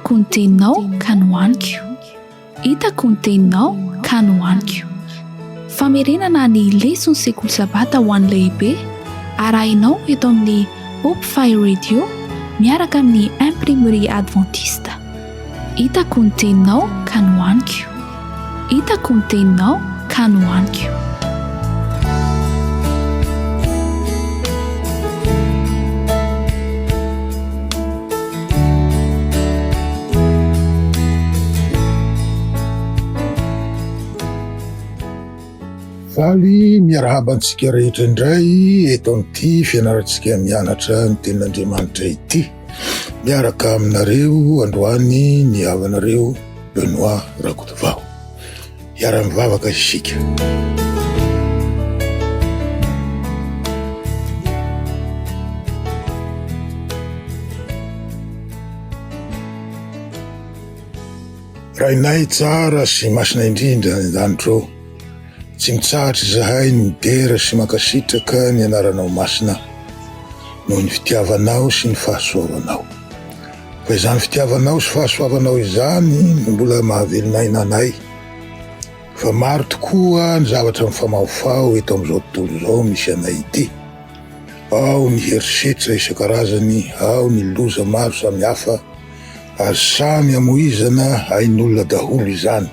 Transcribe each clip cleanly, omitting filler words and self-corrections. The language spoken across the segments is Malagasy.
Hitako ny teninao ka nohaniko. Hitako ny teninao ka nohaniko. Famerenana ny leson'ny sekoly sabata ho an'ny lehibe, arahinao eto amin'ny Hope Fire Radio miaraka amin'ny Imprimerie Adventiste. Hitako ny teninao ka nohaniko. Hitako ny teninao ka nohaniko. Faly miarahaba antsika rehetra indray eto amin'ity fianarantsika mianatra ny tenin'Andriamanitra ity. Miaraka aminareo androany ny havanareo Benoît Rakotovao. Hiara-mivavaka isika. Rainay tsara sy masina indrindra any an-danitra ô, tsy mitsahatra izahay ny midera sy mankasitraka ny anaranao masina noho ny fitiavanao sy ny fahasoavanao. Fa izany fitiavanao sy fahasoavanao izany no mbola mahavelon'aina anay. Fa maro tokoa ny zavatra mifamahofaho eto amin'izao tontolo izao misy anay ity. Ao ny herisetra isan-karazany, ao ny loza maro samihafa, ary samy amoizana ain'olona daholo izany.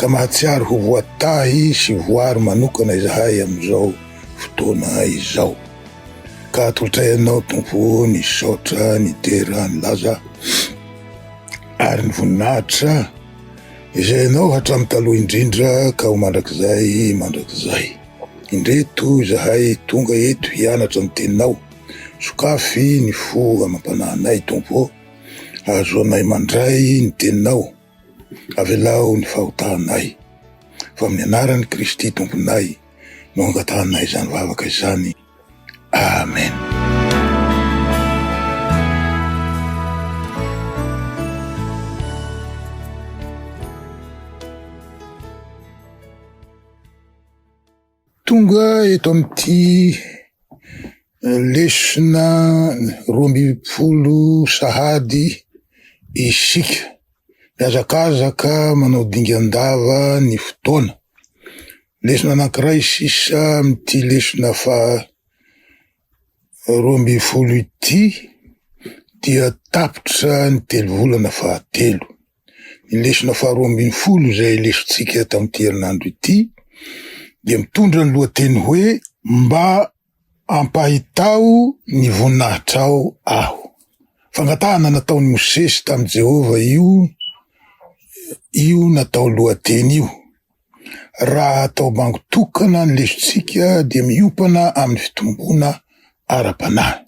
Ka mahatsiaro ho voatahy sy voaro manokana izahay amin'izao fotoana izao. Ka atolotray Anao Tompo o ny saotra, ny dera, ny laza ary ny voninahitra izay Anao hatramin'ny taloha indrindra ka ho mandrakizay mandrakizay. Indreto izahay tonga eto hianatra ny Teninao. Sokafy ny fo amam-panahinay Tompo o, ahazoanay mandray ny Teninao. Avelao ny fahotanay. Fa amin'ny anaran'i Kristy Tomponay no angatahanay izany vavaka izany. Amen. Tonga eto amin'ity lesona 12 sahady isika. Mihazakazaka manao dingan-dava ny fotoana. Lesona anankiray sisa amin'ity lesona faha 12 ity dia tapitra ny telo volana fahatelo. Ny lesona faharoa ambin'ny folo izay lesotsika tamin'ity herinandro ity dia mitondra ny lohateny hoe Mba ampahitao ny voninahitrao aho. Fangatahana nataon'i Mosesy tamin'i Jehovah io io natao lohateny io. Raha atao bango tokana ny lesontsika dia miompana amin'ny fitomboana ara-panahy.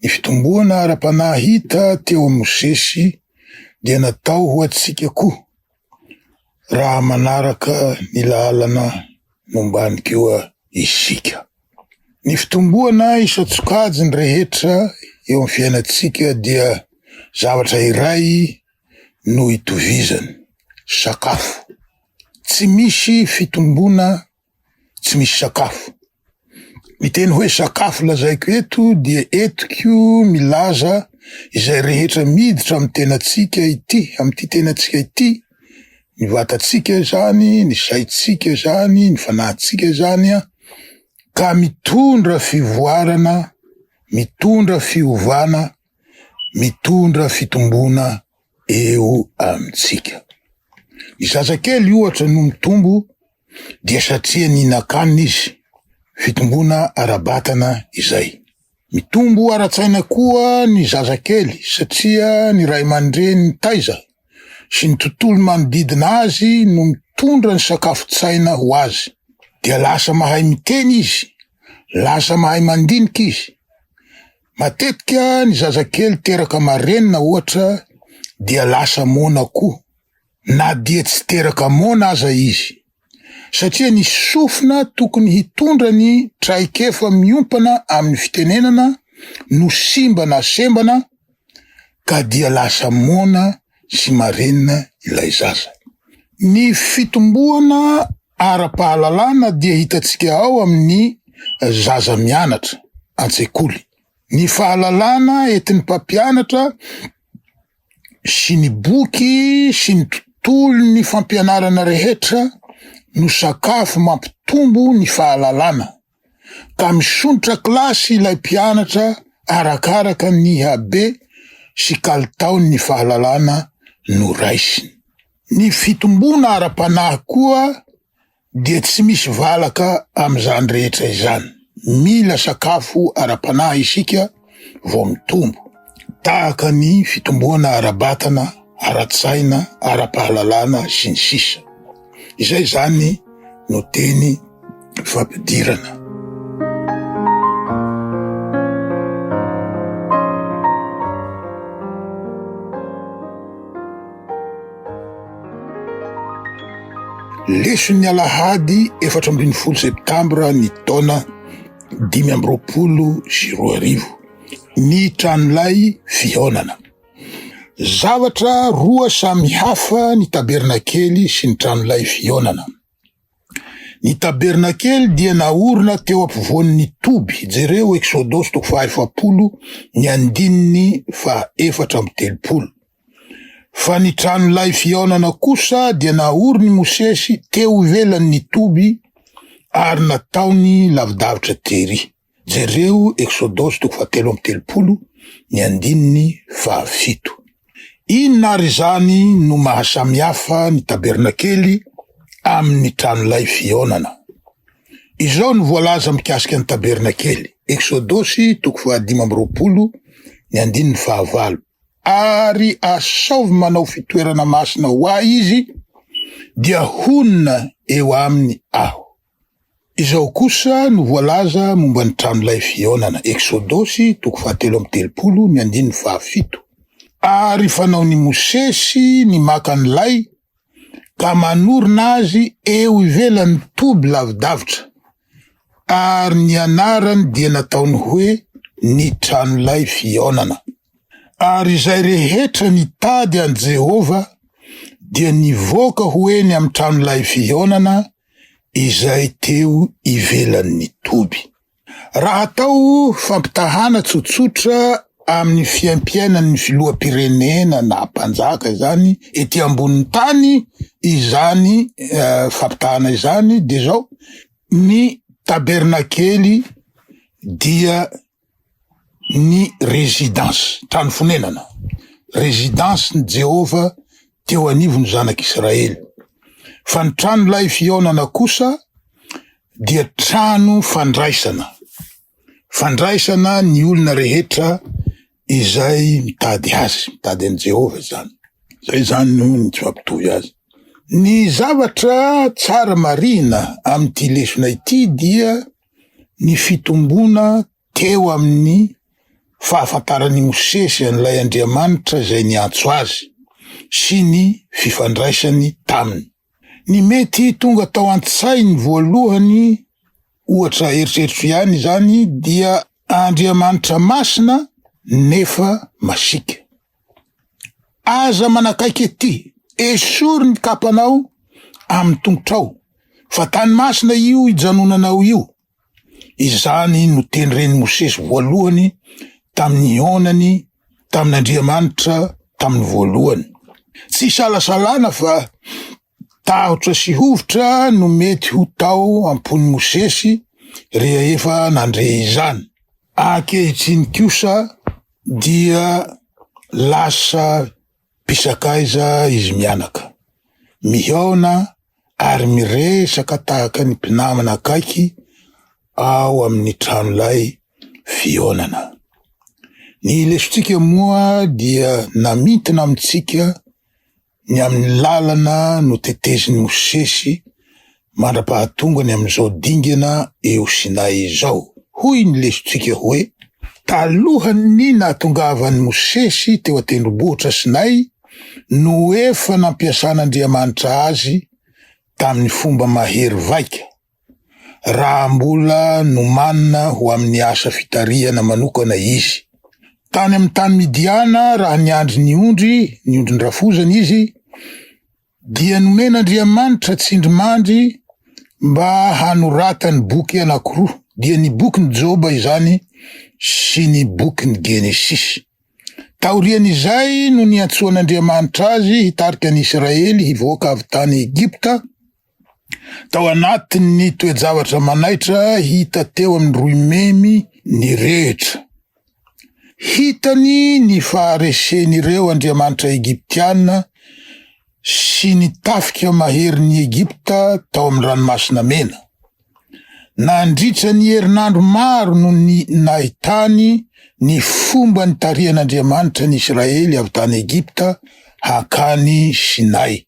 Ny fitomboana ara-panahy hita teo amin'i Mosesy dia natao ho antsika koa raha manaraka ny lalana nombany koa isika. Ny fitomboana isan-tsokajiny rehetra eo amin'ny fiainantsika dia zavatra iray no itovizany, sakafo. Tsy misy fitomboana tsy misy sakafo. Ny teny hoe sakafo lazaiko eto dia entiko milaza izay rehetra miditra amin'ny tenantsika ity, amin'ity tenantsika ity, ny vatantsika izany, ny saintsika izany, ny fanahintsika izany an, ka mitondra fivoarana, mitondra fiovana, mitondra fitomboana eo amintsika. Ny zazakely ohatra no mitombo dia satria nihinan-kanina izy, fitomboana ara-batana izay. Mitombo ara-tsaina koa ny zazakely satria ny ray aman-dreny mitaiza sy ny tontolo manodidina azy no mitondra ny sakafon-tsaina ho azy. Dia lasa mahay miteny izy, lasa mahay mandinika izy. Matetika ny zazakely teraka marenina ohatra dia lasa moana koa na dia tsy teraka moana aza izy satria ny sofina tokony hitondra ny traikefa miompana amin'ny fitenenana no simba na sembana ka dia lasa moana sy marenina ilay zaza. Ny fitomboana ara-pahalalana dia hitantsika ao amin'ny zaza mianatra an-tsekoly. Ny fahalalana entin'ny mpampianatra. Sy ny boky sy ny tontolon'ny fampianarana rehetra no sakafo mampitombo ny fahalalana, ka misondrotra kilasy ilay mpianatra arakaraka ny habe sy kalitaon'ny fahalalana noraisiny. Ny fitomboana ara-panahy koa dia tsy misy valaka amin'izany rehetra izany. Mila sakafo ara-panahy isika vao mitombo, tahaka ny fitomboana ara-batana, ara-tsaina, ara-pahalalana, sy ny sisa. Izay izany no teny fampidirana. Leson'ny alahady 14 septambra ny taona 2025, ny tranolay fihaonana. Zavatra roa samy hafa ny tabernakely sy ny tranolay fihaonana. Ny tabernakely dia naorina teo ampovoan'ny toby, jereo Eksodosy toko faha-40 ny andininy faha-34. Fa ny tranolay fihaonana kosa dia naorin'i Mosesy teo ivelan'ny toby ary nataony lavidavitra tery. Jereo Eksodosy toko fahatelo amby telopolo ny andininy fahafito. Inona ary izany no mahasamihafa ny tabernakely amin'ny tranolay fihaonana? Izao no voalaza mikasika ny tabernakely, Eksodosy toko fahadimy amby roapolo ny andininy fahavalo, Ary asaovy manao fitoerana masina ho ahy izy, dia honina eo aminy aho. Izao kosa no voalaza momba ny tranolay fihaonana, Eksodosy toko fahatelo amby telopolo ny andininy fahafito, Ary fanaon'i Mosesy ny maka ny lay ka manorina azy eo ivelan'ny toby lavidavitra, ary ny anarany dia nataony hoe ny tranolay fihaonana. Ary izay rehetra nitady an'i Jehovah dia nivoaka ho eny amin'ny tranolay fihaonana izay teo ivelan'ny toby. Raha atao fampitahana tsotsotra amin'ny fiaimpiainan'ny filoham-pirenena na mpanjaka izany ety ambonin'ny tany izany fampitahana izany dia izao, ny tabernakely dia ny résidence, trano fonenana, résidence-n'i Jehovah teo anivon'ny zanak'Israely. Fa ny trano lay fihaonana kosa dia trano fandraisana, fandraisana ny olona rehetra izay mitady azy, mitady an'i Jehovah izany. Zay izany no ny tsy mampitovy azy. Ny zavatra tsara marihina amin'ity lesona ity dia ny fitomboana teo amin'ny fahafantaran'i Mosesy an'ilay Andriamanitra izay niantso azy sy ny fifandraisany taminy. Ny mety tonga tao an-tsainy voalohany, ohatra eritreritro ihany izany, dia Andriamanitra masina nefa masiaka. Aza manakaiky ety, esory ny kapanao amin'ny tongotrao, fa tany masina io ijanonanao io. Izany no teny ren'i Mosesy voalohany tamin'ny nihaonany tamin'Andriamanitra tamin'ny voalohany. Tsy isalasalana fa tahotra sy hovitra no mety ho tao am-pon'i Mosesy rehefa nandre izany. Ankehitriny kosa dia lasa mpisakaiza izy mianaka. Mihaona ary miresaka tahaka ny mpinamana akaiky ao amin'ny tranolay fihaonana. Ny lesontsika moa dia namintina amintsika ny amin'ny lalana notetezin'i Mosesy mandra-pahatongany amin'izao dingana eo Sinay izao. Hoy ny lesontsika hoe, Talohan'ny nahatongavan'i Mosesy teo an-tendrombohitra Sinay no efa nampiasan'Andriamanitra azy tamin'ny fomba mahery vaika. raha mbola nomanina ho amin'ny asa fitarihana manokana izy. Tany amin'ny tany Midiana, raha niandry ny ondry, ny ondrin-drafozany izy, dia nomen'Andriamanitra tsindrimandry mba hanoratany boky anankiroa, dia ny bokin'i Joba izany sy ny bokin'ny Genesisy. Taorian'izay no niantsoan'Andriamanitra azy hitarika ny Israely hivoaka avy tany Egypta, tao anatin'ny toe-javatra manaitra hita teo amin'ny roimemy nirehitra. Hitany ny faharesen'ireo andriamanitra egyptiana sy ny tafika maherin'i Egypta tao amin'ny Ranomasina Mena. Nandritra ny herinandro maro no nahitany ny fomba nitarihan'Andriamanitra ny Israely avy tany Egypta hankany Sinay.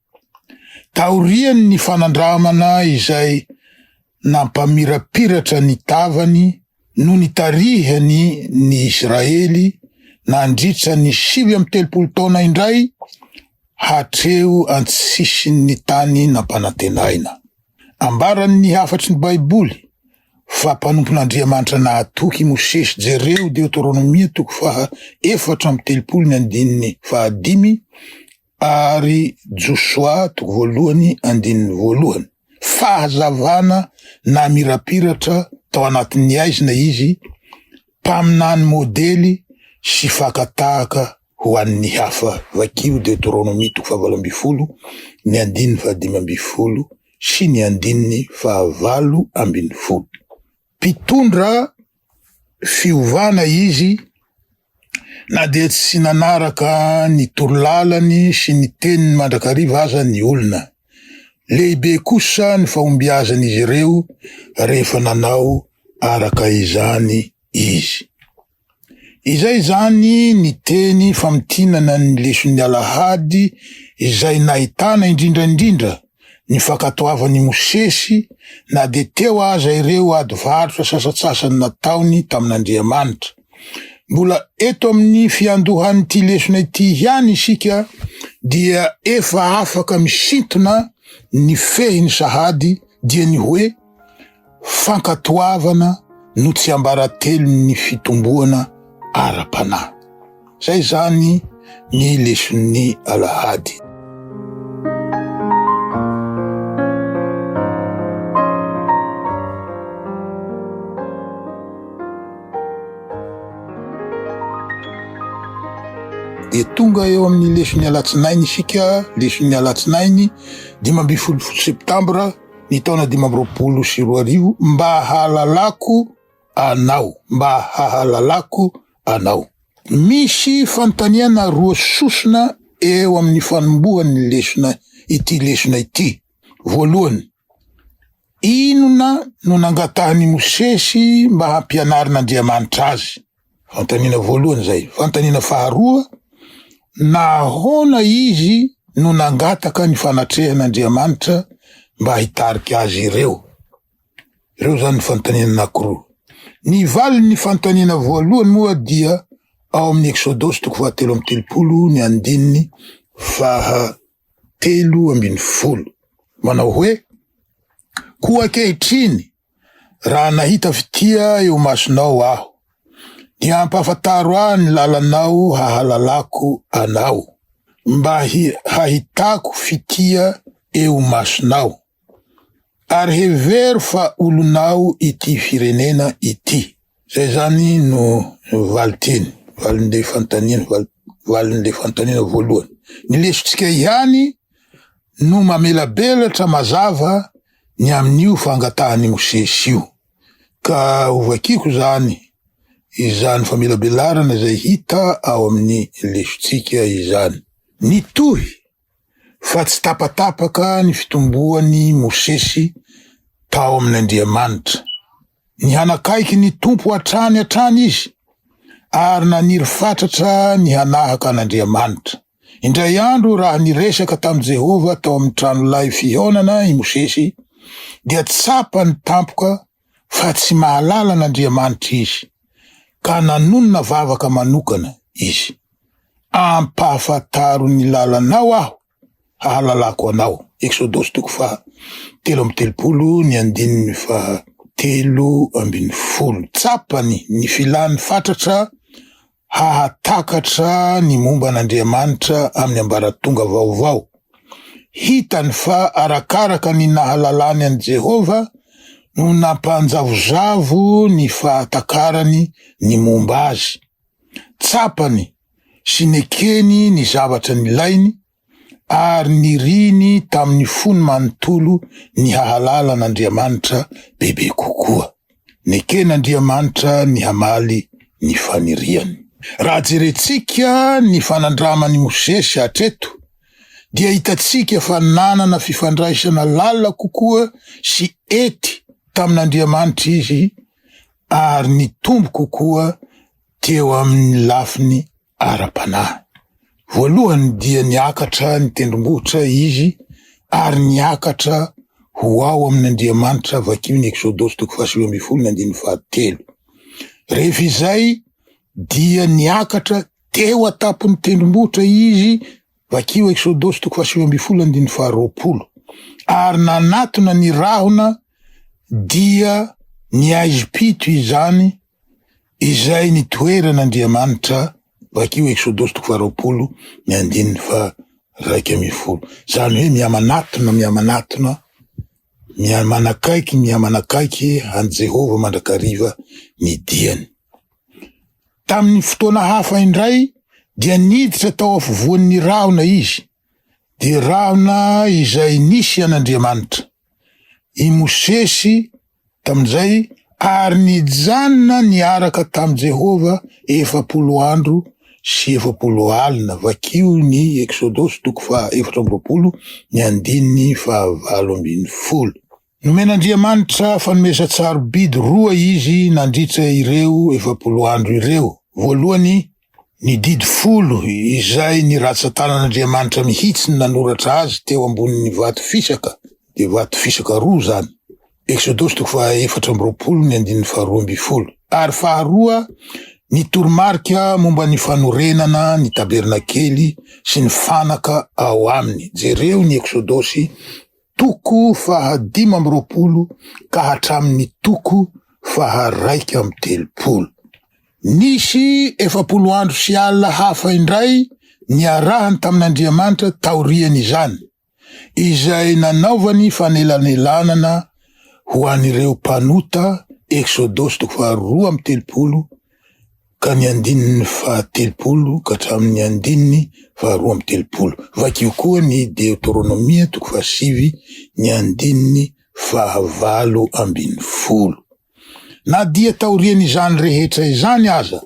Taorian'ny fanandramana izay nampamirapiratra ny tavany no nitarihany ny Israely nandritra ny 39 taona indray hatreo an-tsisin'ny tany nampanantenaina. Ambaran'ny hafatry ny Baiboly fa mpanompon'Andriamanitra nahatoky i Mosesy jereo Deoteronomia toko faha 34 ny andininy fahadimy ary Josoa toko voalohany andininy voalohany. Fahazavana namirapiratra tao anatin'ny aizina izy, mpaminany modely sy fakatahaka ho an'ny hafa. Vakio Deoteronomia toko fahavalo ambinifolo ny andininy fahadimy ambinifolo sy ny andininy fahavalo ambinifolo. Mpitondra fiovana izy na dia tsy nanaraka ny torolalany sy ny teniny mandrakariva aza ny olona. Lehibe kosa ny fahombiazan'izy ireo rehefa nanao araka izany izy. Izay izany ny teny famintinana ny leson'ny alahady izay nahitana indrindra indrindra ny fankatoavan'i Mosesy na dia teo aza ireo ady varotra sasantsasany nataony tamin'Andriamanitra. Mbola eto amin'ny fiandohan'ity lesona ity ihany isika dia efa afaka misintona ny fehiny sahady dia ny hoe Fankatoavana no tsiambaratelon'ny fitomboana ara-panahy. Izay izany ny leson'ny alahady. Dia tonga eo amin'ny leson'ny alatsinainy isika, leson'ny alatsinainy 15 septambra ny taona 2025 mba hahalalako anao, mba hahalalako anao. Misy fanontaniana roa sosona eo amin'ny fanombohan'ny lesona ity lesona ity. Voalohany, inona no nangatahan'i Mosesy mba hampianarin'Andriamanitra azy? Fanontaniana voalohany izay. Fanontaniana faharoa, nahoana izy no nangataka ny fanatrehan'Andriamanitra mba hitarika azy ireo? Ireo izany ny fanontaniana anankiroa. Ny valin'ny fanontaniana voalohany moa dia ao amin'ny Eksodosy toko fahatelo amby telopolo ny andininy faha 13 manao hoe, Koa ankehitriny, raha nahita fitia eo imasonao aho, dia ampahafantaro ahy ny lalanao hahalalako anao, mba hahitako fitia eo imasonao, ary hevero fa olonao ity firenena ity. Zay zany no valin-teny, valin'le fanontaniana, valin'le fanontaniana voalohany. Ny lesontsika ihany no mamelabelatra mazava ny amin'io fangatahan'i Mosesy io. Ka hovakiko zany izany famelabelarana izay hita ao amin'ny lesontsika izany. Nitohy fa tsy tapatapaka ny fitomboan'i Mosesy tao amin'Andriamanitra. Nihanakaiky ny Tompo hatrany hatrany izy ary naniry fatratra ny hanahaka an'Andriamanitra. Indray andro raha niresaka tamin'i Jehovah tao amin'ny tranolay fihaonana i Mosesy, dia tsapany tampoka fa tsy mahalala an'Andriamanitra izy, ka nanonona vavaka manokana izy. Ampahafantaro ny lalanao aho, hahalalako anao. Eksodosy toko faha 33 ny andininy faha 13. Tsapany ny filany fatratra hahatakatra ny momba an'Andriamanitra amin'ny ambaratonga vaovao. Hitany fa arakaraka ny nahalalany an'i Jehovah no nampanjavozavo ny fahatakarany ny momba azy. Tsapany. sy nekeny ny zavatra nilainy ary niriny tamin'ny fony manontolo ny hahalala an'Andriamanitra bebe kokoa. Neken'Andriamanitra ny hamaly ny faniriany. Raha jerentsika ny fanandraman'i Mosesy hatreto, dia hitantsika fa nanana fifandraisana lalina kokoa sy ety tamin'Andriamanitra izy ary nitombo kokoa teo amin'ny lafiny ara-panahy. Voalohany dia niakatra ny tendrombohitra izy ary niakatra ho ao amin'Andriamanitra, vakio ny Eksodosy toko faha-19 ny andininy fahatelo. Rehefa izay dia niakatra teo an-tampon'ny tendrombohitra izy, vakio Eksodosy toko faha-19 andininy faharoapolo, ary nanatona ny rahona dia niaizim-pito izany izay nitoeran'Andriamanitra, vakio Eksodosy toko faharoapolo ny andininy faha-11. Izany hoe mihamanatona, mihamanatona, mihamanakaiky, mihamanakaiky an'i Jehovah mandrakariva ny diany. Tamin'ny fotoana hafa indray dia niditra tao afovoan'ny rahona izy, dia rahona izay nisy an'Andriamanitra. I Mosesy tamin'izay ary nijanona niaraka tamin'i Jehovah 40 andro sy 40 alina. Vakio ny Eksodosy toko faha-24 ny andininy faha-18. Nomen'Andriamanitra fanomezan-tsarobidy roa izy nandritra ireo 40 andro ireo. Voalohany, ny Didy Folo izay ny ratsan-tanan'Andriamanitra mihitsy no nanoratra azy teo ambonin'ny vato fisaka, dia vato fisaka roa izany. Eksodosy toko faha-24 ny andininy faha-12. Ary faharoa, ny toromarika momba ny fanorenana ny tabernakely sy ny fanaka ao aminy. Jereo ny Eksodosy toko faha-25 ka hatramin'ny toko faha-31. Nisy 40 andro sy alina hafa indray niarahany tamin'Andriamanitra taorian'izany, izay nanaovany fanelanelanana ho an'ireo mpanota, Eksodosy toko faha-32 ka ny andininy faha-30 ka hatramin'ny andininy faha-32. Vakio koa ny Deoteronomia toko faha-9 ny andininy faha-18. Na dia taorian'izany rehetra izany aza,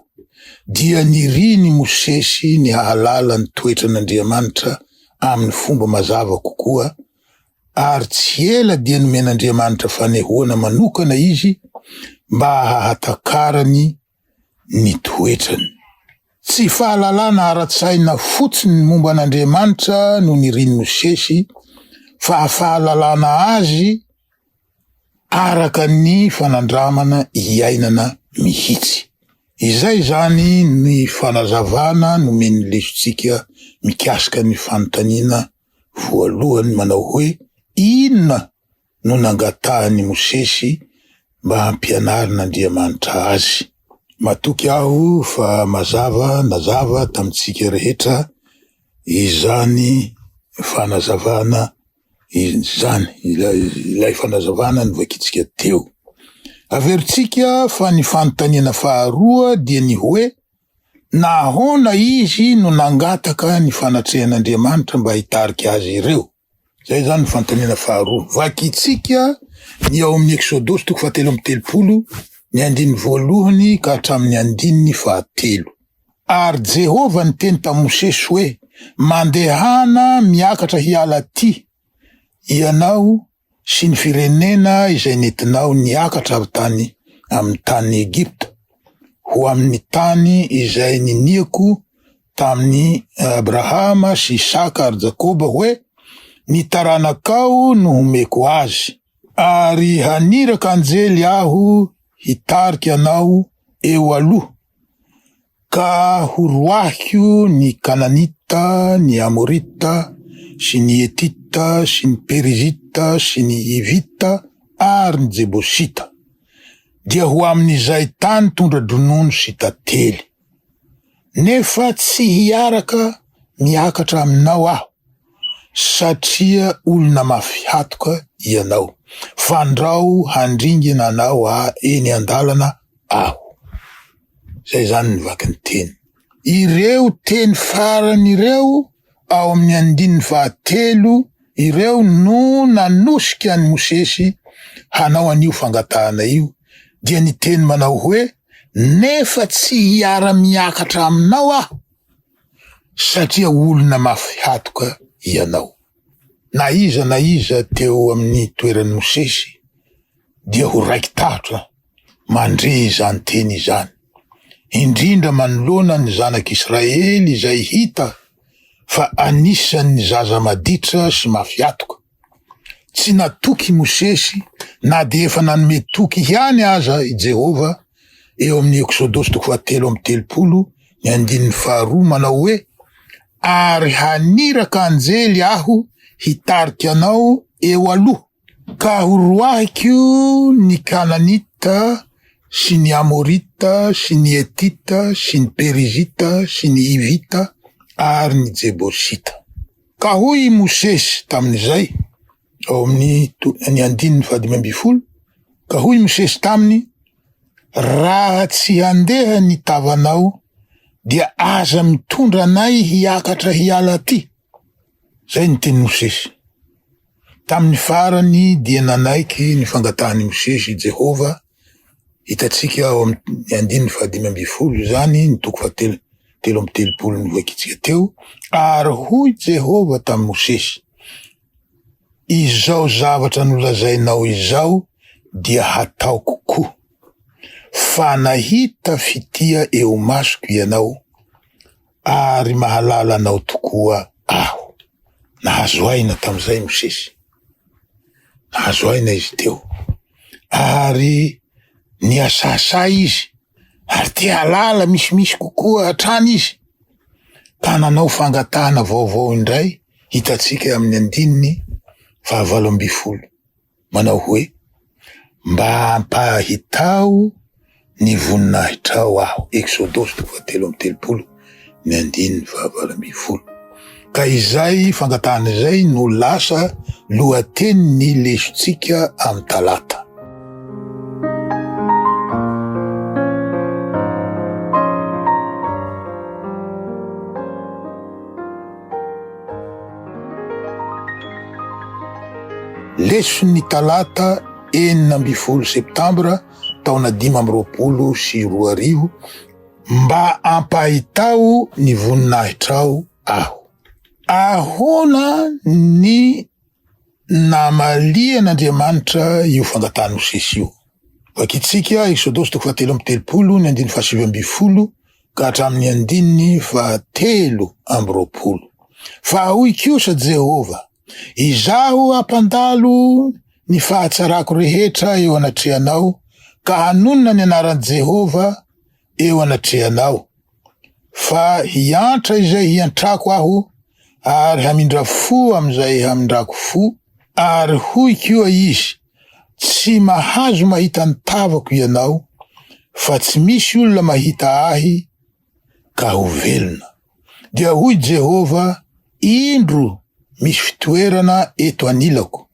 dia nirin'i Mosesy ny hahalala ny toetran'Andriamanitra amin'ny fomba mazava kokoa, ary tsy ela dia nomen'Andriamanitra fanehoana manokana izy mba hahatakarany ny toetrany. Tsy fahalalana ara-tsaina fotsiny momba an'Andriamanitra no nirin'i Mosesy, fa fahalalana azy araka ny fanandramana iainana mihitsy. Izay izany ny fanazavana nomen'ny lesontsika mikasika ny fanontaniana voalohany manao hoe inona no nangatahan'i Mosesy mba hampianarin'Andriamanitra azy. Matoky aho fa mazava nazava tamintsika rehetra izany fanazavana izany, ilay fanazavana novakintsika teo. Averintsika fa ny fanontaniana faharoa dia ny hoe nahoana izy no nangataka ny fanatrehan'Andriamanitra mba hitarika azy ireo? Izay izany ny fanontaniana faharoa. Vakintsika ny ao amin'ny Eksodosy toko fahatelo amby telopolo, ny andininy voalohany ka hatramin'ny andininy fahatelo. Ary Jehovah niteny tamin'i Mosesy hoe, Mandehana miakatra hiala aty, ianao sy ny firenena izay nentinao niakatra avy tany amin'ny tanin'i Egypta, ho amin'ny tany izay niniako tamin'i Abrahama sy Isaka ary Jakoba hoe, Ny taranakao no homeko azy. Ary haniraka anjely aho hitarika anao eo aloha, Ka horoahiko ny Kananita, ny Amorita, sy ny Hetita, sy ny Perizita, sy ny Hivita, ary ny Jebosita, dia ho amin'izay tany tondra-dronono sy tantely. Nefa tsy hiaraka miakatra aminao aho, satria olona mafy hatoka ianao, fandrao handringana anao eny an-dalana aho. Izay izany ny vakin'ny teny. Ireo teny farany ireo ao amin'ny andininy fahatelo ireo no nanosika an'i Mosesy hanao an'io fangatahana io, dia niteny manao hoe, Nefa tsy hiara-miakatra aminao aho, satria olona mafy hatoka ianao. Na iza na iza teo amin'ny toeran'i Mosesy dia ho raiki-tahotra mandre izany teny izany, indrindra manoloana ny zanak'Israely izay hita fa anisan'ny zaza maditra sy mafy hatoka. Tsy natoky i Mosesy na dia efa nanome toky ihany aza i Jehovah eo amin'ny Eksodosy toko fahatelo amby telopolo ny andininy faharoa manao hoe, Ary haniraka anjely aho hitarika anao eo aloha, ka horoahiko ny Kananita sy ny Amorita sy ny Hetita sy ny Perizita sy ny Hivita ary ny Jebosita. Ka hoy i Mosesy tamin'izay, ao amin'ny ny andininy fahadimy ambin'ny folo, ka hoy i Mosesy taminy, Raha tsy handeha ny tavanao, dia aza mitondra anay hiakatra hiala aty. Izay ny tenin'i Mosesy. Tamin'ny farany dia nanaiky ny fangatahan'i Mosesy i Jehovah. Hitantsika ao amin'ny andininy fahadimy ambin'ny folo izany, ny toko fahatelo 33 novakintsika teo. Ary hoy Jehovah tamin'i Mosesy, Izao zavatra nolazainao izao dia hataoko koa, fa nahita fitia eo masoko ianao, ary mahalala anao tokoa aho. Nahazo aina tamin'izay Mosesy. Nahazo aina izy teo. Ary niasaasa izy, ary te hahalala misimisy kokoa hatrany izy, ka nanao fangatahana vaovao indray hitantsika amin'ny andininy fahavalo ambin'ny folo manao hoe, Mba ampahitao ny voninahitrao aho, Eksodosy toko fahatelo amby telopolo ny andininy fahavalo ambin'ny folo. Ka izay fangatahana izay no lasa lohatenin'ny lesontsika amin'ny talata. Leson'ny talata 16 septambra taona 2025, Mba ampahitao ny voninahitrao aho. Ahoana ny namalian'Andriamanitra io fangatahan'i Mosesy io? Vakintsika Eksodosy toko fahatelo amby telopolo ny andininy fahasivy ambin'ny folo ka hatramin'ny andininy fahatelo amby roapolo. Fa hoy kosa Jehovah, Izaho hampandalo ny fahatsarako rehetra eo anatrehanao ka hanonona ny anaran'i Jehovah eo anatrehanao, fa hiantra izay hiantrako aho ary hamindra fo amin'izay hamindrako fo, ary hoy koa izy, Tsy mahazo mahita ny tavako ianao, fa tsy misy olona mahita ahy ka ho velona. Dia hoy Jehovah, Indro misy fitoerana eto anilako,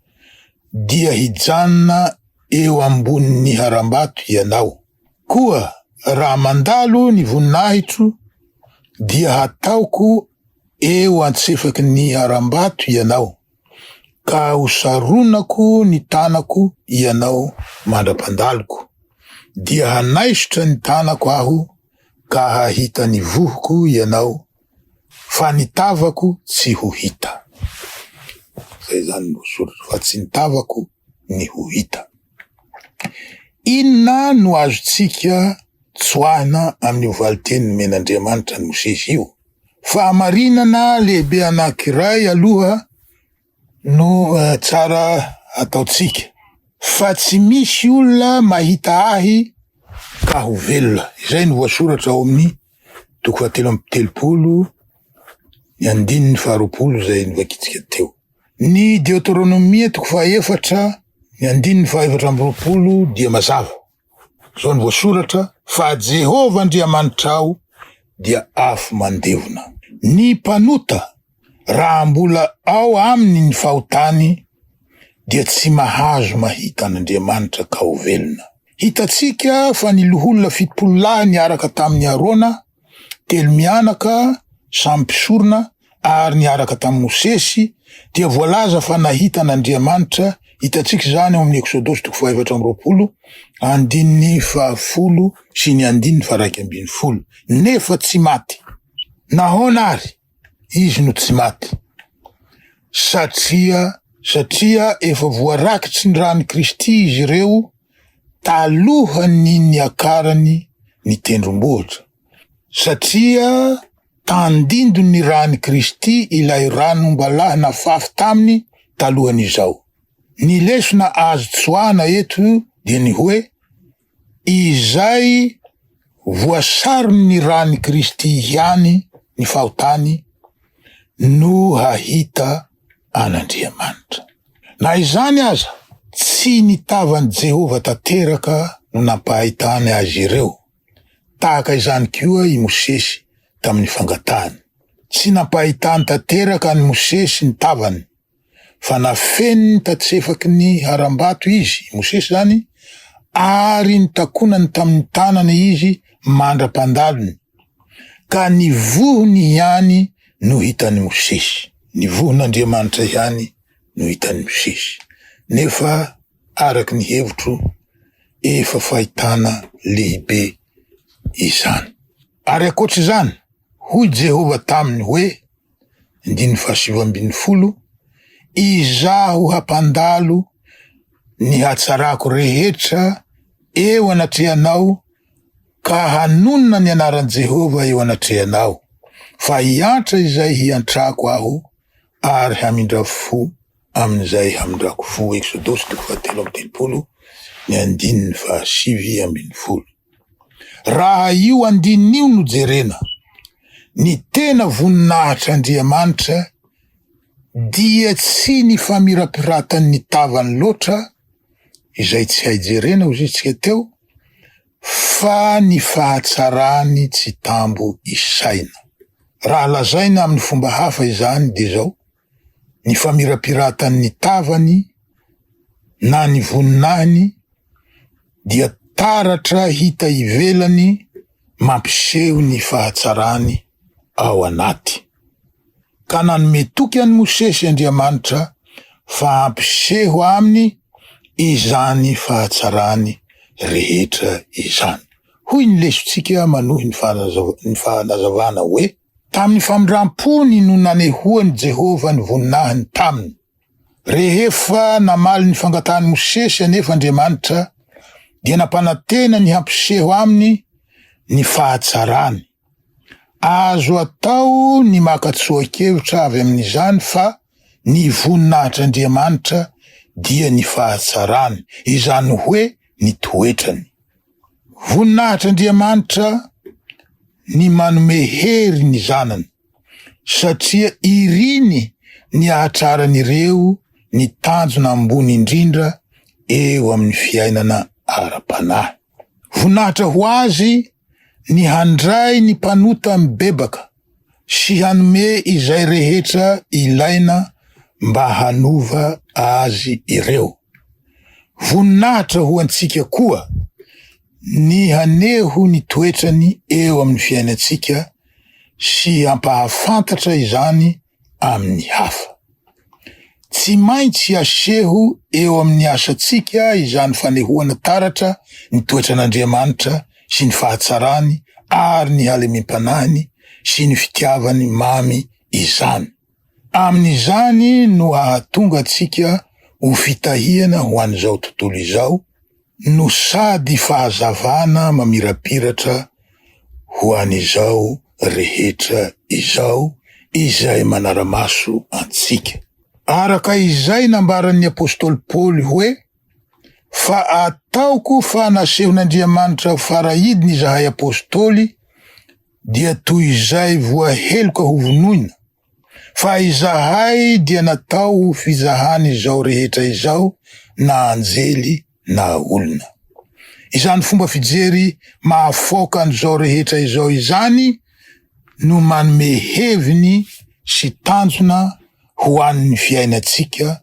dia hijanona eo ambonin'ny harambato ianao. Koa raha mandalo ny voninahitro, dia hataoko eo antsefaky ny harambato ianao, ka hosaronako ny tanako ianao mandra-pandaloko. Dia hanaisotra ny tanako aho ka hahita ny vohoko ianao, fa ny tavako tsy ho hita. Zay zany no soratra, fa tsy ny tavako ny ho hita. Inona no azontsika tsoahina amin'io valinteny nomen'Andriamanitra an'i Mosesy io? Fahamarinana lehibe anankiray aloha no tsara ataontsika, fa tsy misy olona mahita ahy ka ho velona. Izay no voasoratra ao amin'ny toko fahatelo amby telopolo ny andininy faharoapolo izay novakintsika teo. Ny Deoteronomia toko fahaefatra ny andininy fahaefatra amby roapolo dia mazava. Izao no voasoratra, Fa Jehovah Andriamanitrao dia afo mandevona. Ny mpanota, raha mbola ao aminy ny fahotany, dia tsy mahazo mahita an'Andriamanitra ka ho velona. Hitantsika fa ny loholona 70 lahy niaraka tamin'i Arona. Telo mianaka samy mpisorona ary niaraka tamin'i Mosesy dia voalaza fa nahita an'Andriamanitra, hitantsika izany ao amin'ny Eksodosy toko fahaefatra amby 20, andininy fahafolo sy ny andininy faha-11, nefa tsy maty. Nahoana àry izy no tsy maty? Satria satria efa voarakitry ny ran'i Kristy izy ireo talohan'ny niakarany ny tendrombohitra, satria tandindon'ny ran'i Kristy ilay ran'ombalahy nafafy taminy talohan'izao. Ny lesona azo tsoahana eto dia ny hoe, izay voasaron'ny ran'i Kristy ihany ny fahotany no hahita an'Andriamanitra. Na izany aza, tsy ny tavan'i Jehovah tanteraka no nampahitany azy ireo. Tahaka izany koa i Mosesy tamin'ny fangatahany. Tsy nampahitany tanteraka an'i Mosesy ny tavany, fa nafeniny tatsefaky ny harambato izy, i Mosesy izany, ary nitakonany tamin'ny tanana izy mandra-pandalony, ka ny vohony ihany no hitan'i Mosesy. Ny vohon'Andriamanitra ihany no hitan'i Mosesy. Nefa araka ny hevitro, efa fahitana lehibe izany. Ary ankoatra izany, hoy Jehovah taminy hoe, andininy fahasivy ambin'ny folo, Izaho hampandalo ny hatsarako rehetra eo anatrehanao ka hanonona ny anaran'i Jehovah eo anatrehanao, fa hiantra izay hiantrako aho ary hamindra fo amin'izay hamindrako fo. Eksodosy toko fahatelo amby telopolo ny andininy fahasivy ambin'ny folo. Raha io andininy io no jerena, ny tena voninahitr'Andriamanitra dia tsy ny famirapiratan'ny tavany loatra, izay tsy hay jerena hoy isika teo, fa ny fahatsarany tsy tambo isaina. Raha lazaina amin'ny fomba hafa izany dia izao, ny famirapiratan'ny tavany na ny voninahiny dia taratra hita ivelany mampiseho ny fahatsarany ao anaty. Ka nanome toky an'i Mosesy Andriamanitra fa hampiseho aminy izany fahatsarany rehetra izany. Hoy ny lesontsika manohy ny fanazavana hoe, Tamin'ny famindram-pony no nanehoan'i Jehovah ny voninahiny taminy. Rehefa namaly ny fangatahan'i Mosesy anefa Andriamanitra, dia nampanantena ny hampiseho aminy ny fahatsarany. Azo atao ny maka tsoa-kevitra avy amin'izany fa ny voninahitr'Andriamanitra dia ny fahatsarany, izany hoe ny toetrany. Voninahitr'Andriamanitra ny manome hery ny zanany, satria iriny ny hahatraran'ireo ny tanjona ambony indrindra eo amin'ny fiainana ara-panahy. Voninahitra ho azy ny handray ny mpanota mibebaka sy hanome izay rehetra ilaina mba hanova azy ireo. Voninahitra ho antsika koa ny haneho ny toetrany eo amin'ny fiainantsika sy hampahafantatra izany amin'ny hafa. Tsy maintsy aseho eo amin'ny asantsika izany fanehoana taratra ny toetran'Andriamanitra sy ny fahatsarany ary ny halemem-panahiny sy ny fitiavany mamy izany. Amin'izany no hahatonga antsika ho fitahiana ho an'izao tontolo izao no sady fahazavana mamirapiratra ho an'izao rehetra izao izay manara-maso antsika. Araka izay nambaran'ny apostoly Paoly hoe, Fa ataoko fa nasehon'Andriamanitra ho faraidiny izahay apostoly, dia toy izay voaheloka hovonoina, Fa izahay dia natao ho fizahan'izao rehetra izao na anjely na olona. Izany fomba fijery mahafaoka an'izao rehetra izao izany no manome heviny sy tanjona ho an'ny fiainantsika,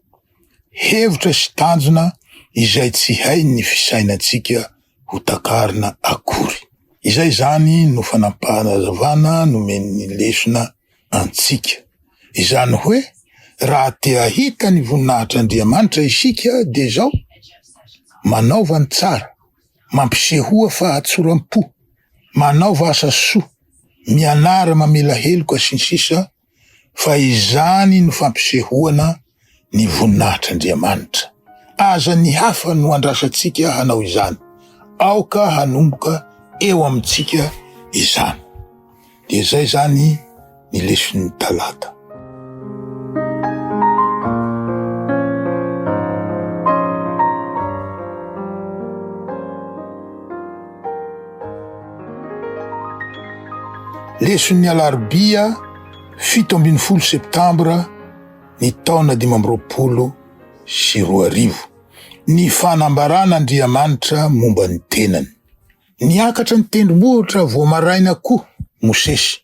hevitra sy tanjona izay tsy hain'ny fisainantsika ho takarina akory. Izay izany no fanampahanazavana nomen'ny lesona antsika. Izany hoe raha te hahita ny voninahitr'Andriamanitra isika dia izao, manaova ny tsara, mampisehoa fahatsoram-po, manaova asa soa, mianara mamela heloka sy ny sisa fa izany no fampisehoana ny voninahitr'Andriamanitra. Aza ny hafa no andrasantsika hanao izany. Aoka hanomboka eo amintsika izany. Dia izay izany ny leson'ny talata. Leson'ny alarobia 17 septambra ny taona 2025. Ny fanambaran'Andriamanitra momba ny tenany. Niakatra ny tendrombohitra vao maraina koa Mosesy,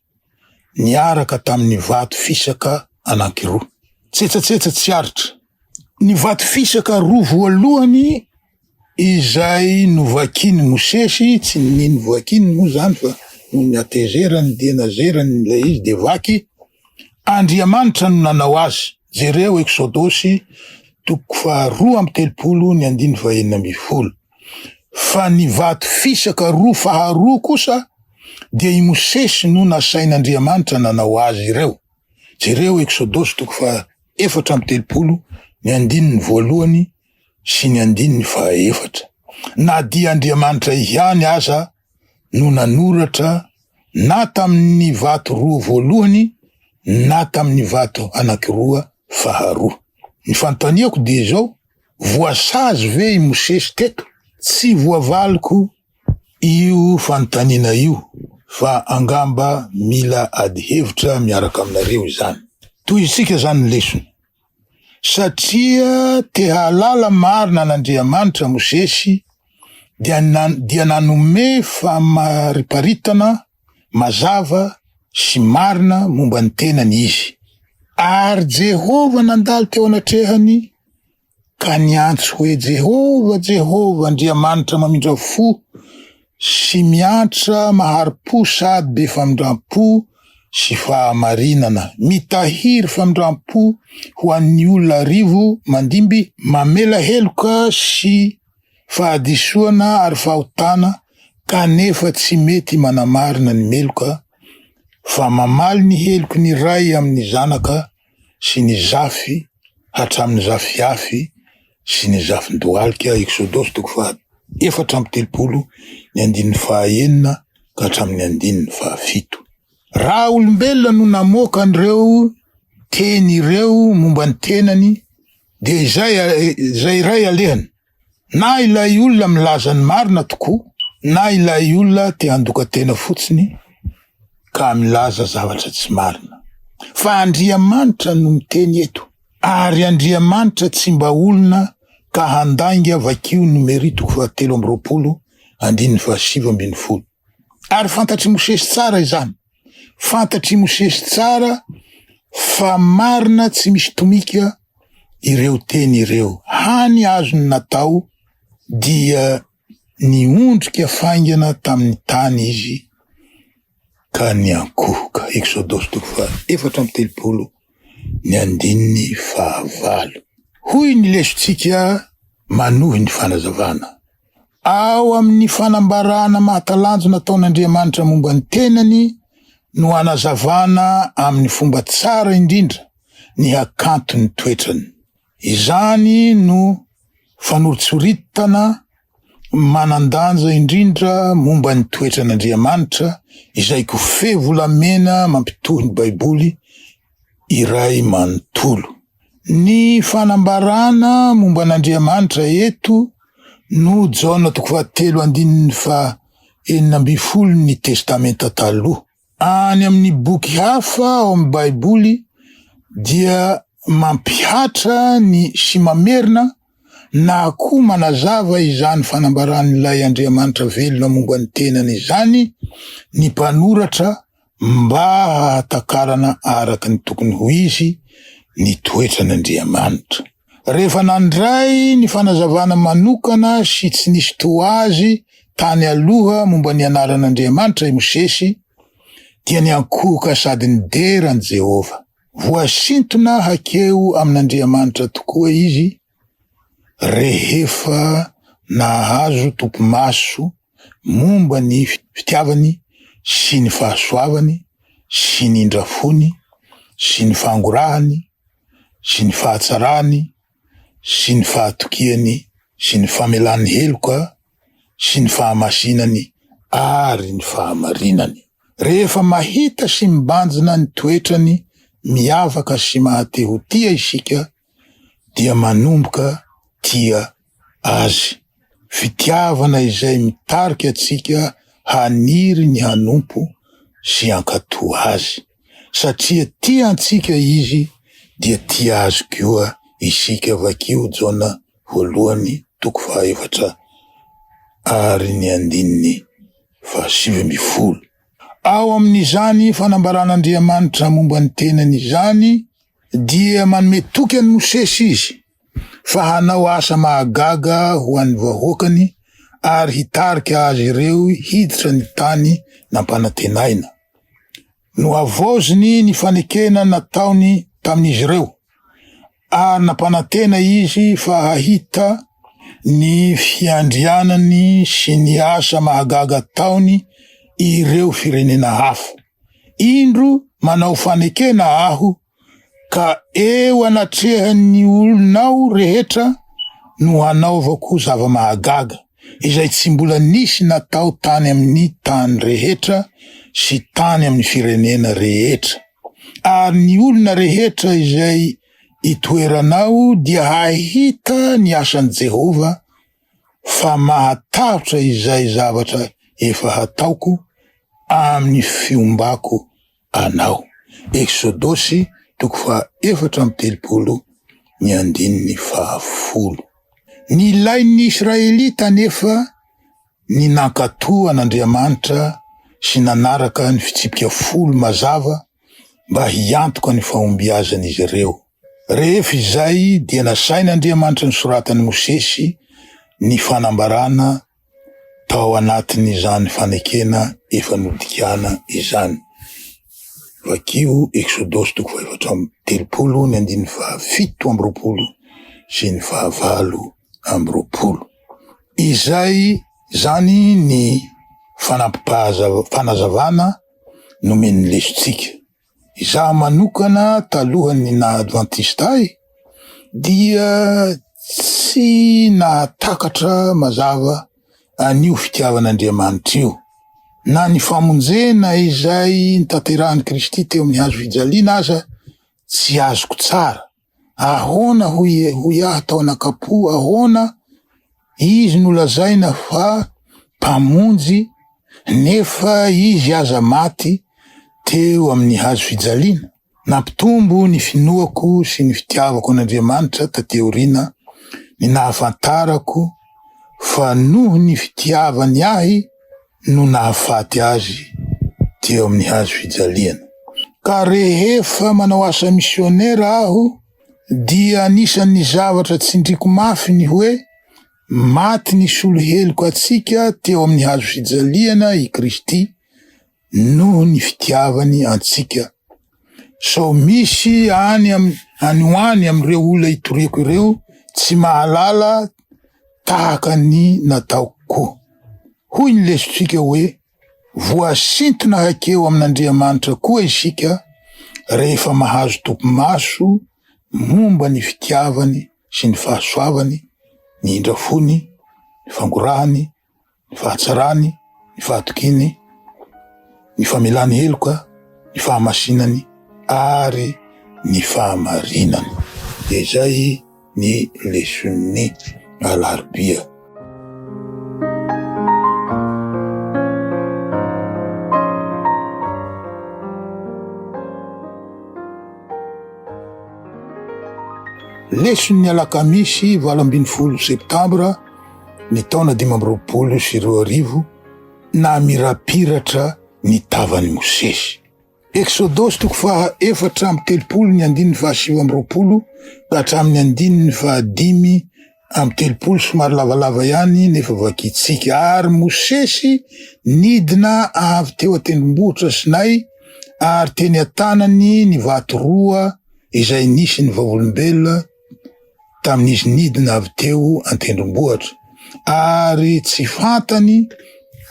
niaraka tamin'ny vato fisaka anankiroa. Tsetsatsetsa tsy aritra. Ny vato fisaka roa voalohany izay novakian'i Mosesy, tsy ny novakiany moa izany fa noho ny hatezerany dia nazerany ilay izy dia vaky, Andriamanitra no nanao azy, jereo Eksodosy toko faharoa 32 ny andininy fahenina 16. Fa ny vato fisaka roa faharoa kosa dia i Mosesy no nasain'Andriamanitra nanao azy ireo, jereo Eksodosy toko faha 34 ny andininy voalohany sy ny andininy fahaefatra. Na dia Andriamanitra ihany aza no nanoratra na tamin'ny vato roa voalohany na tamin'ny vato anankiroa faharoa. Ny fanontaniako dia izao, voasazy ve i Mosesy teto? Tsy voavaliko io fanontaniana io fa angamba mila ady hevitra miaraka aminareo izany. Tohizintsika izany ny lesona. Satria te hahalala marina an'Andriamanitra Mosesy dia dia nanome famariparitana mazava sy marina momba ny tenany izy. Ary Jehovah nandalo teo anatrehany ka niantso hoe, Jehovah, Jehovah, Andriamanitra mamindra fo sy miantra mahari-po sady be famindram-po sy fahamarinana, mitahiry famindram-po ho an'ny olona arivo mandimby, mamela heloka sy fahadisoana ary fahotana, kanefa tsy mety manamarina ny meloka, fa mamaly ny heloky ny ray amin'ny zanaka sy ny zafy hatramin'ny zafiafy sy ny zafin-dohalika, Eksodosy toko faha 34 ny andininy faha enina ka hatramin'ny andininy faha fito. Raha olombelona no namoaka an'ireo teny ireo momba ny tenany dia izay izay iray alehany. Na ilay olona milaza ny marina tokoa na ilay olona te handoka tena fotsiny ka milaza zavatra tsy marina. Fa Andriamanitra no miteny eto. Ary Andriamanitra tsy mba olona ka handainga vakio Nomery toko fahatelo 23 andininy faha 19. Ary fantatr'i Mosesy tsara izany. Fantatr'i Mosesy tsara fa marina tsy misy tomika ireo teny ireo. Hany azony natao dia niondrika faingana tamin'ny tany izy ka niankohoka. Eksodosy toko faha 34 ny andininy fahavalo. Hoy ny lesontsika manohy ny fanazavana. Ao amin'ny fanambarana mahatalanjona ataon'Andriamanitra momba ny tenany no anazavana amin'ny fomba tsara indrindra ny hakanton'ny toetrany. Izany no fanoritsoritana manan-danja indrindra momba ny toetran'Andriamanitra izay kofehy volamena mampitohy ny Baiboly iray manontolo. Ny fanambarana momba an'Andriamanitra eto no Jaona toko fahatelo andininy faha 16 ny Testamenta Taloha. Any amin'ny boky hafa ao amin'ny Baiboly dia mampihatra ny sy mamerina na koa manazava izany fanambaran'ilay Andriamanitra velona momba ny tenany izany ny mpanoratra mba hahatakarana araka ny tokony ho izy ny toetran'Andriamanitra. Rehefa nandray ny fanazavana manokana sy tsy nisy toa azy. tany aloha momba ny anaran'Andriamanitra i Mosesy, dia niankohoka sady nidera an'i Jehovah. Voasintona hakeo amin'Andriamanitra tokoa izy rehefa nahazo topimaso momba ny fitiavany sy ny fahasoavany sy ny indrafony sy ny fangorahany sy ny fahatsarany sy ny fahatokiany sy ny famelany heloka sy ny fahamasinany ary ny fahamarinany. Rehefa mahita sy mibanjina ny toetrany miavaka sy maha-te ho tia isika dia manomboka tia Azy. Fitiavana izay mitarika antsika haniry ny hanompo sy hankatò Azy. Satria tia antsika Izy dia tia Azy koa isika Vakio Jaona voalohany toko fahaefatra ary ny andininy faha-19. Ao amin'izany fanambaran'Andriamanitra momba ny tenany izany dia manome toky an'i Mosesy izy fa hanao asa mahagaga ho an'ny vahoakany ary hitarika azy ireo hiditra ny tany nampanantenaina. Nohavaoziny ny fanekena nataony tamin'izy ireo ary nampanantena izy fa hahita ny fiandrianany sy ny asa mahagaga ataony ireo firenena hafa. Indro manao fanekena aho ka eo anatrehan'ny olonao rehetra no hanaovako zava-mahagaga, izay tsy mbola nisy natao tany amin'ny tany rehetra sy tany amin'ny firenena rehetra. Ary ny olona rehetra izay itoeranao dia hahita ny asan'i Jehovah, fa mahatahotra izay zavatra efa hataoko amin'ny fiombako anao. Eksodosy toko faha 34 ny andininy faha folo. Nilain'ny Israelita anefa ny nankatò an'Andriamanitra sy nanaraka ny fitsipika folo mazava mba hiantoka ny fahombiazan'izy ireo. Rehefa izay dia nasain'Andriamanitra nosoratan'i Mosesy ny fanambarana tao anatin'izany fanekena efa nodikana izany. Vakio Eksodosy toko fahaefatra amby telopolo ny andininy faha-27 sy ny faha-28. Izay izany ny fanampim-pahaza-fanazavana nomen'ny lesontsika. Izaho manokana talohan'ny naha advantista ahy dia tsy nahatakatra mazava an'io fitiavan'Andriamanitra io. Na ny famonjena izay notanterahan'i Kristy teo amin'ny hazo fijaliana aza tsy azoko tsara. Ahoana hoy hoy aho tao anakapo, ahoana izy no lazaina fa mpamonjy nefa izy aza maty teo amin'ny hazo fijaliana? Nampitombo ny finoako sy ny fitiavako an'Andriamanitra taty aoriana ny nahafantarako fa noho ny fitiavany ahy no nahafaty azy teo amin'ny hazo fijaliana. Ka rehefa manao asa misionera aho dia anisan'ny zavatra tsindriko mafy ny hoe maty nisolo heloka antsika teo amin'ny hazo fijaliana i Kristy noho ny fitiavany antsika. Sao misy any any ho any amin'ireo olona itoriako ireo tsy mahalala tahaka ny nataoko koa. Hoy ny lesontsika hoe, Voasintona hakeo amin'Andriamanitra koa isika rehefa mahazo topimaso momba ny fitiavany sy ny fahasoavany, ny indrafony, ny fangorahany, ny fahatsarany, ny fahatokiany, ny famelany heloka, ny fahamasinany ary ny fahamarinany. Dia izay ny leson'ny alarobia. Leson'ny alakamisy 18 septambra ny taona 2025, namirapiratra ny tavan'i Mosesy. Eksodosy toko faha 34 ny andininy faha 29 ka hatramin'ny andininy faha 30 somary lavalava ihany nefa vakintsika. Ary Mosesy nidina avy teo an-tendrombohitra Sinay ary teny an-tanany ny vato roa izay nisy ny vavolombelona tamin'izy nidina avy teo an-tendrombohitra, ary tsy fantany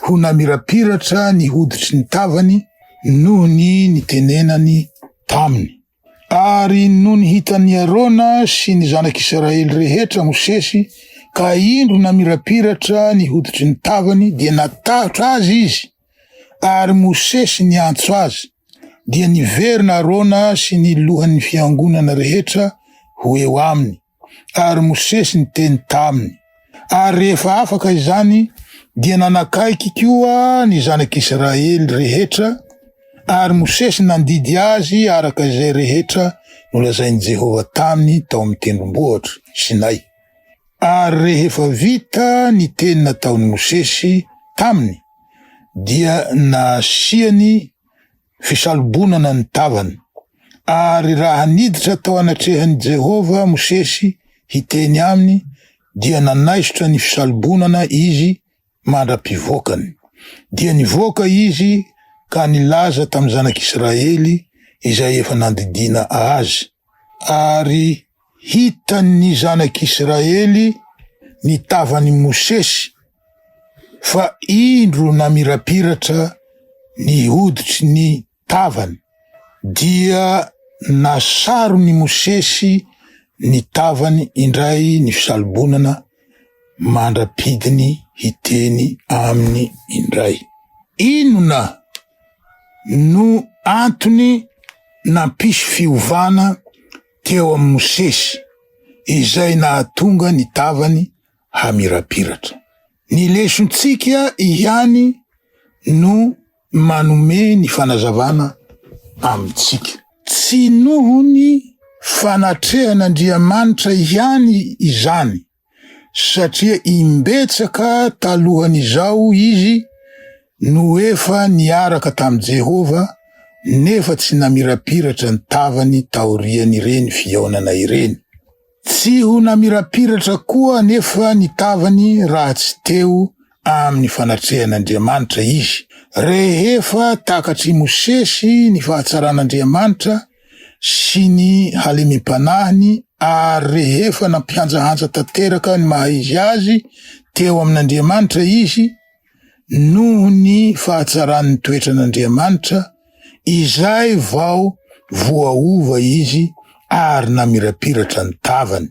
ho namirapiratra ny hoditry ny tavany noho ny nitenenany taminy. Ary nony hitan'i Arona sy ny zanak'Israely rehetra Mosesy, ka indro namirapiratra ny hoditry ny tavany, dia natahotra azy izy. Ary Mosesy niantso azy, dia niverina Arona sy ny lohan'ny fiangonana rehetra ho eo aminy, ary Mosesy niteny taminy. Ary rehefa afaka izany, dia nanakaiky koa ny zanak'Israely rehetra, ary Mosesy nandidy azy araka izay rehetra nolazain'i Jehovah taminy tao amin'ny tendrombohitra Sinay. Ary rehefa vita ny teny nataon'i Mosesy taminy, dia nasiany fisalobonana ny tavany. Ary raha niditra tao anatrehan'i Jehovah Mosesy hiteny aminy, dia nanaisotra ny fisalobonana izy mandra-pivoakany. Dia nivoaka izy ka nilaza tamin'ny zanak'Israely izay efa nandidiana azy. Ary hitan'ny zanak'Israely ny tavan'i Mosesy, fa indro namirapiratra ny hoditry ny tavany, dia nasaron'i Mosesy ny tavany indray ny fisalobonana mandra-pidiny hiteny aminy indray. Inona no antony nampisy fiovana teo amin'i Mosesy izay nahatonga ny tavany hamirapiratra? Ny lesontsika ihany no manome ny fanazavana amintsika. Tsy noho ny fanatrehan'Andriamanitra ihany izany, satria imbetsaka talohan'izao izy no efa niaraka tamin'i Jehovah nefa tsy namirapiratra ny tavany taorian'ireny fihaonana ireny. Tsy ho namirapiratra koa anefa ny tavany raha tsy teo amin'ny fanatrehan'Andriamanitra izy. Rehefa takatr'i Mosesy ny fahatsaran'Andriamanitra sy ny halemem-panahiny ary rehefa nampihanjahanja tanteraka ny maha-izy azy teo amin'Andriamanitra izy, noho ny fahatsaran'ny toetran'Andriamanitra, izay vao voaova izy ary namirapiratra ny tavany.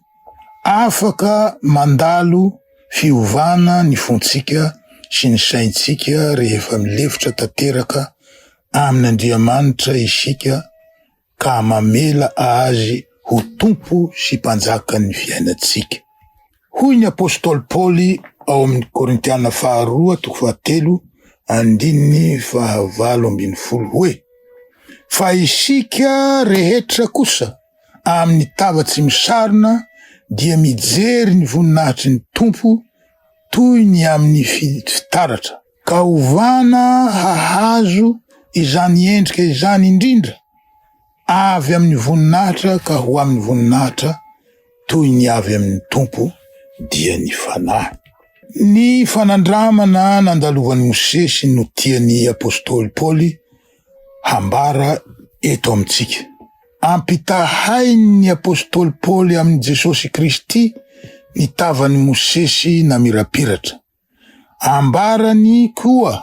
Afaka mandalo fiovana ny fontsika sy ny saintsika rehefa milefitra tanteraka amin'Andriamanitra isika ka mamela Azy ho Tompo sy Mpanjakan'ny fiainantsika. Hoy ny apostoly Paoly ao amin'ny Korintiana faharoa toko fahatelo andininy fahavalo ambin'ny folo hoe, Fa isika rehetra kosa amin'ny tava tsy misarona dia mijery ny voninahitry ny Tompo toy ny amin'ny fitaratra, ka ovana hahazo izany endrika izany indrindra avy amin'ny voninahitra ka ho amin'ny voninahitra toy ny avy amin'ny Tompo, dia ny Fanahy. Ny fanandramana nandalovan'i Mosesy no tian'ny apostoly Paoly hambara eto amintsika. Ampitahain'ny apostoly Paoly amin'i Jesosy Kristy ny tavan'i Mosesy namirapiratra. Ambarany koa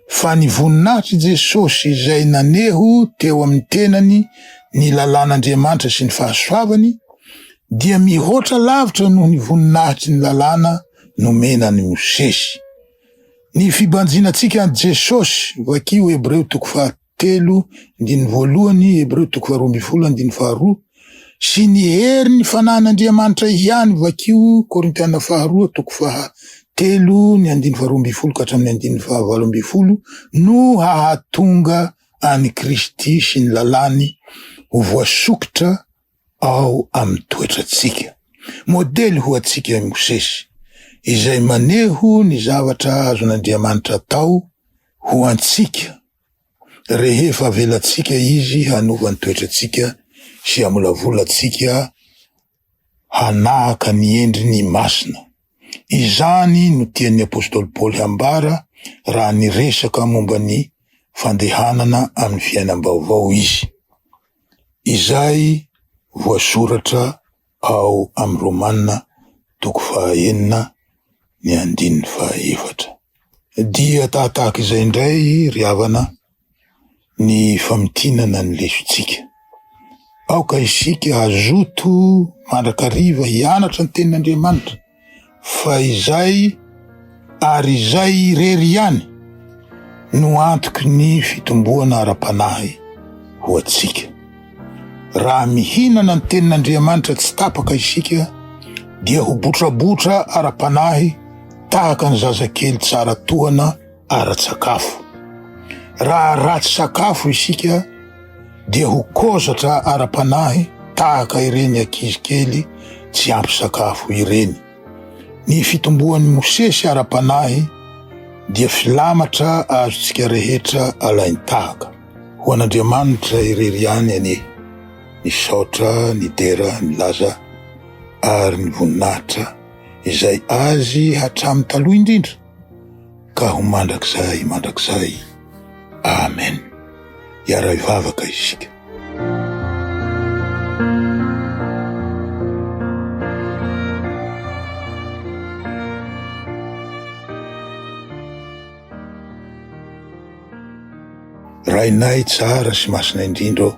fa ny voninahitr'i Jesosy izay naneho teo amin'ny tenany ny lalàn'Andriamanitra sy ny fahasoavany dia mihoatra lavitra noho ny voninahitry ny lalàna nomena an'i Mosesy. Ny fibanjinantsika an'i Jesosy, vakio Hebreo toko fahatelo andininy voalohany, Hebreo toko faharoa ambin'ny folo andininy faharoa, sy ny herin'ny fanahin'Andriamanitra ihany, vakio Korintiana faharoa toko fahatelo ny andininy faharoa ambin'ny folo ka hatramin'ny andininy fahavalo ambin'ny folo, no hahatonga an'i Kristy sy ny lalàny ho voasokitra ao amin'ny toetrantsika. Modely ho antsika i Mosesy, izay maneho ny zavatra azon'Andriamanitra atao ho antsika rehefa avelantsika Izy hanova ny toetrantsika sy hamolavola antsika. hanahaka ny endriny masina. Izany no tian'ny apostoly Paoly hambara raha niresaka momba ny fandehanana amin'ny fiainam-baovao izy, izay voasoratra ao amin'ny Romana toko fahaenina ny andininy fahaefatra. Dia tahatahaka izay indray ry havana ny famintinana ny lesontsika. Aoka isika hazoto mandrakariva hianatra ny tenin'Andriamanitra fa izay ary izay irery ihany no antoky ny fitomboana ara-panahy ho antsika. Raha mihinana ny tenin'Andriamanitra tsy tapaka isika dia ho botrabotra ara-panahy tahaka ny zazakely tsara tohana ara-tsakafo. Raha ratsy sakafo isika dia ho kozatra ara-panahy tahaka ireny ankizy kely tsy ampy sakafo ireny. Ny fitomboan'i Mosesy ara-panahy dia filamatra azontsika rehetra alain-tahaka. Ho an'Andriamanitra irery ihany anie ny saotra, ny dera, ny laza ary ny voninahitra izay Azy hatramin'ny taloha indrindra ka ho mandrakizay mandrakizay. Amen. Hiara-hivavaka isika. Rainay tsara sy masina indrindra ô,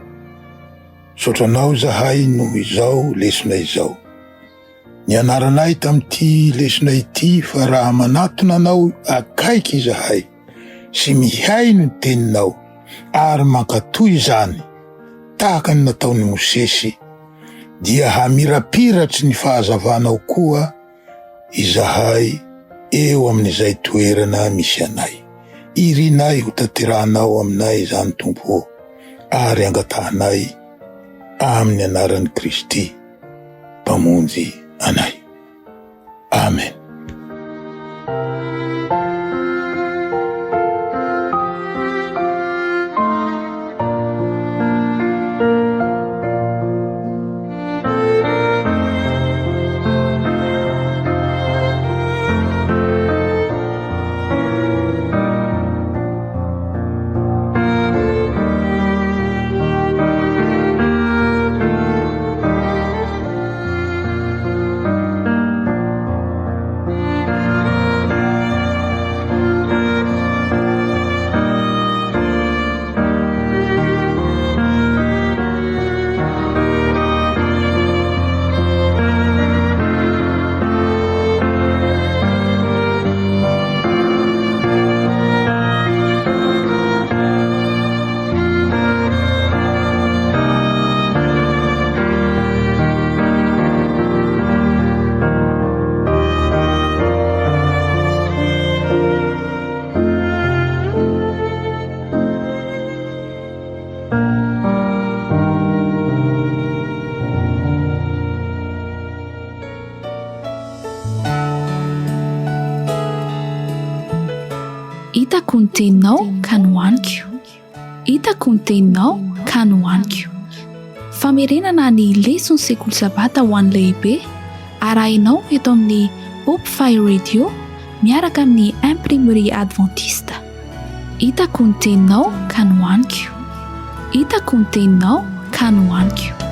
misaotra Anao izahay noho izao lesona izao. Nianaranay tamin'ity lesona ity fa raha manatona Anao akaiky izahay sy mihaino ny Teninao ary mankatò izany tahaka ny nataon'i Mosesy, dia hamirapiratry ny fahazavanao koa izahay eo amin'izay toerana misy anay. Irinay ho tanterahanao aminay izany Tompo ô, ary angatahanay amin'ny anaran'i Kristy Mpamonjy anay. Amen. Hitako ny teninao ka nohaniko. Hitako ny teninao ka nohaniko. Famerenana ny leson'ny sekoly sabata ho an'ny lehibe arahinao eto amin'ny Hope Fire Radio miaraka amin'ny Imprimerie Adventiste. Hitako ny teninao ka nohaniko. Hitako ny teninao ka nohaniko.